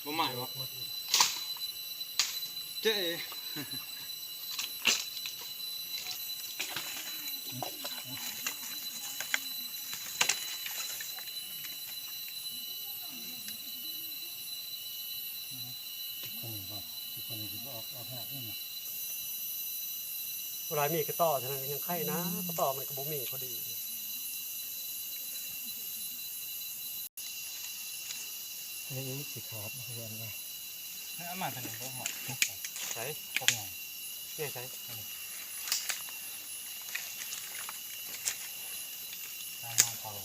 ບໍ່ໝາຍບໍ່? ເຈ້ ບໍ່ຫຼາຍມີກະຕໍເທົ່ານັ້ນ ຍັງໄຄນະ ກະຕໍມັນກະບໍ່ມີພໍດີ. ອັນນີ້ຊິຂາດເນາະ ເພື່ອນນະ ເອົາມາທາງນີ້ບໍ່ຮອດ ໃສ ພວກໃຫຍ່ ໃຫຍ່ໃສ ອັນນີ້ ຕາຍມາເປົ່າ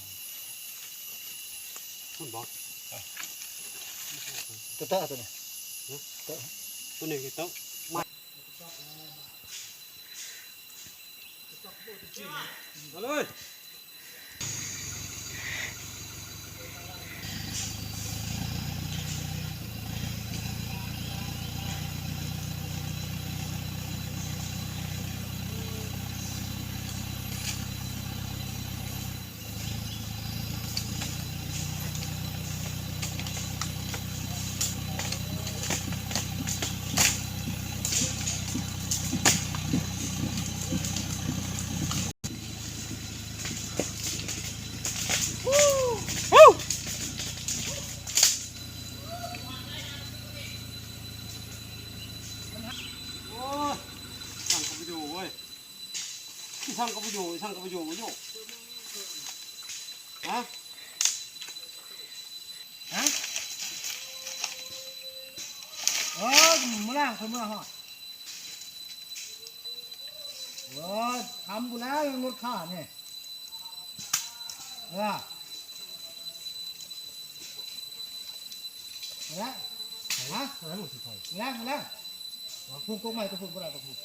ພຸ້ນບໍ່? ເອີ ໂຕເຕີ ໂຕນີ້ ໂຕນີ້ຄືໂຕ ມາເລີຍ. ໂອ້ຍ ຊ່າງກະບໍ່ຢູ່ເວີຍ ຊ່າງກະບໍ່ຢູ່ ຊ່າງກະບໍ່ຢູ່ ບໍ່ຢູ່ ຮະ ຮະ ເອີ ມື້ຫຼັງຄ່ອຍເມືອຮອດ ໂອ້ຍ ຄ່ຳພຸ້ນແລ້ວ ລົດຂ້ານີ້ ເອີ ແລ້ວ ຮະ ແລ້ວ ແລ້ວ ພຸ້ນກົກໄມ້ຕົວພຸ້ນບໍ່ໄດ້ ຕົວພຸ້ນ.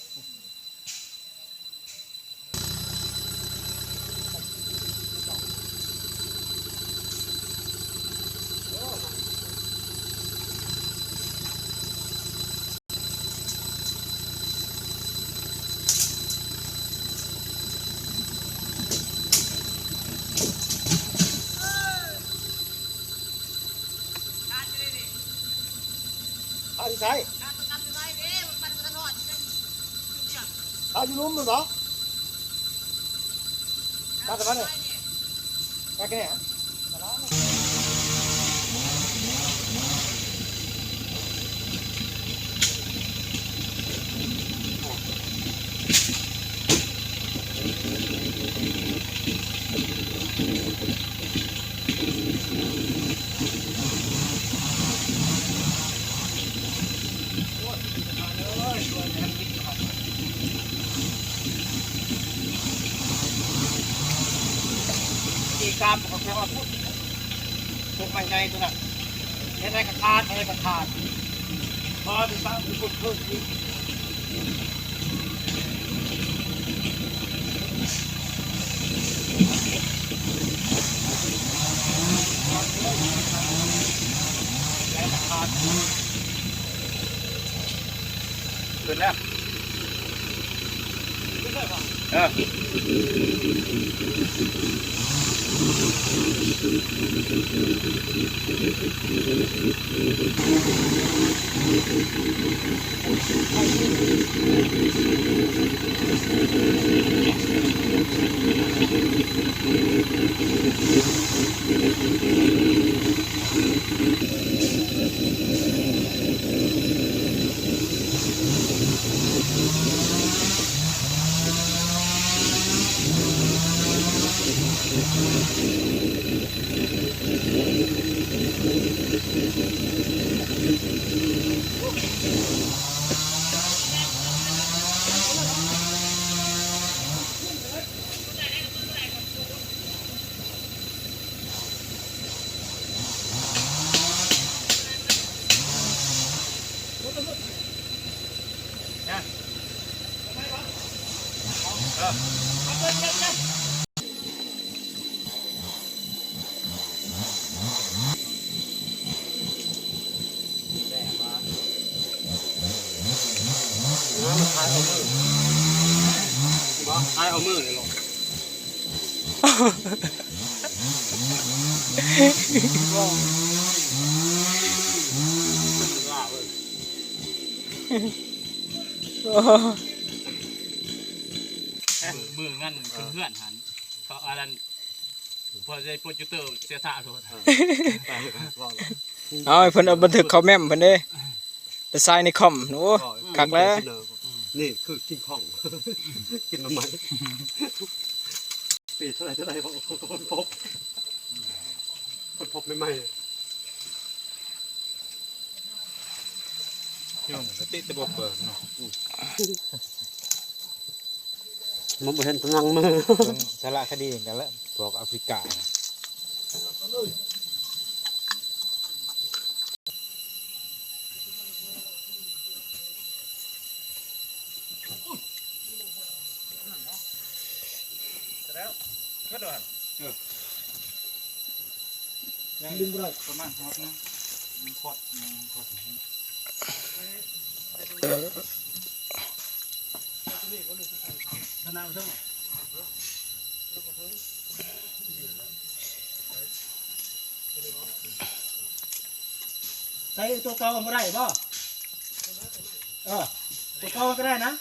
ຂ້າຢູ່ໃສ? ຂ້າຢູ່ລຸ່ມແມ່ນບໍ່? ຂ້າຈະມາເດີ ຂ້າແກ່ ອີກກາມກໍແປວ່າພຸ້ນ ພວກໄມ້ໃຫຍ່ຕົວນັ້ນ ເຮັດໃດກະຂາດ ເຮັດໃດກະຂາດ ພໍໄດ້ສ້າງເປັນຄົນເພີ່ມອີກ. ຂຶ້ນແລ້ວ ເອີ. ເອີ. ໂອ້ ມື້ງານຂຶ້ນເຮືອນຫັ້ນ ເຂົາອັນນັ້ນ ພໍໃສ່ໂປຣເຈັກເຕີເສຍສະໂລດ ເອີ ເວົ້າ ເອົາໃຫ້ເພິ່ນເອົາບັນທຶກເຂົ້າແມມເພິ່ນເດ້ ໄປໃສ່ໃນຄອມ ໂອ້ ເວົ້າ ຄັກແລ້ວ ນີ້ຄືຄິງຄອງ ກິນໜໍ່ໄມ້ ປີເທົ່າໃດເທົ່າໃດ ເຂົາຄົ້ນພົບ ຄົ້ນພົບໃໝ່ໆ ເຮັດກະຕິແຕ່ບໍ່ເປີດເນາະ ອືມ ມັນບໍ່ເຫັນກຳລັງມື ເບິ່ງສາລະຄະດີກັນແລ້ວ ພວກອາຟຣິກາ. ແລ້ວເບິດແລ້ວ ເອີ ຍັງດຶງບໍ່ໄດ້ ປະມານຮອດໜຶ່ງ ຍັງຂອດ ຍັງຂອດ ໃສ່ຕົວເກົ່າບໍ່ໄດ້ບໍ່? ເອີ ຕົວເກົ່າກໍໄດ້ນະ.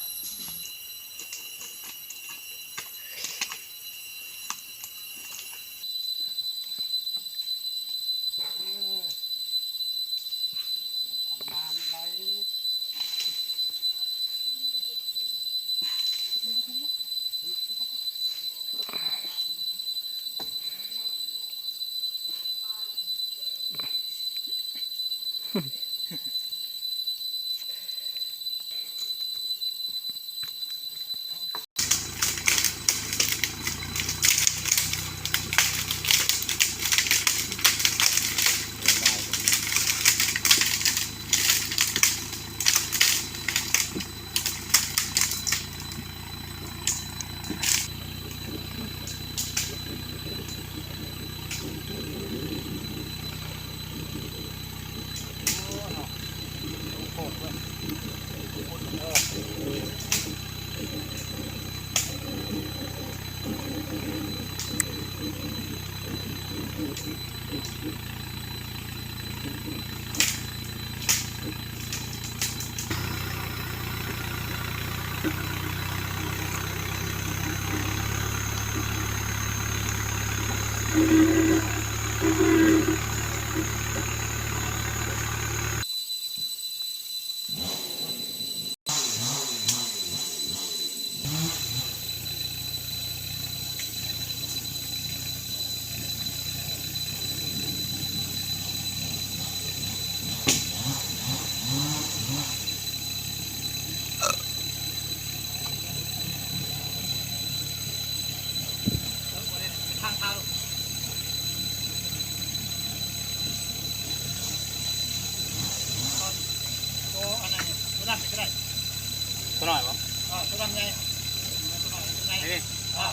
ໂຕອັນນັ້ນ ໂຕດຳນີ້ກໍໄດ້ ໂຕນ້ອຍບໍ່? ເອີ ໂຕດຳໃຫຍ່ ໂຕນ້ອຍ ໂຕໃຫຍ່ ນີ້ ເອີ.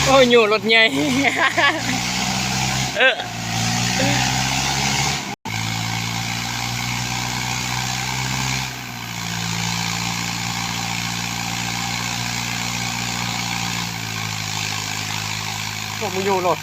ໂອ້ຍ ຢູ່ລົດໃຫຍ່ ເອີ ພວກມັນຢູ່ລົດ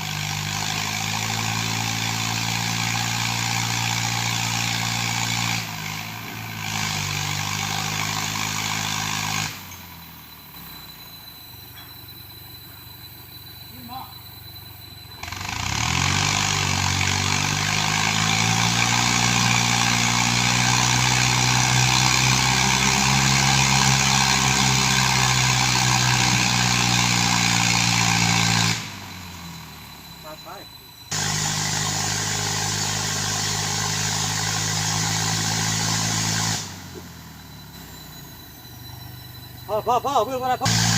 ພໍ ພໍ ພໍ ເພື່ອນບໍ່ໄດ້ ພໍ.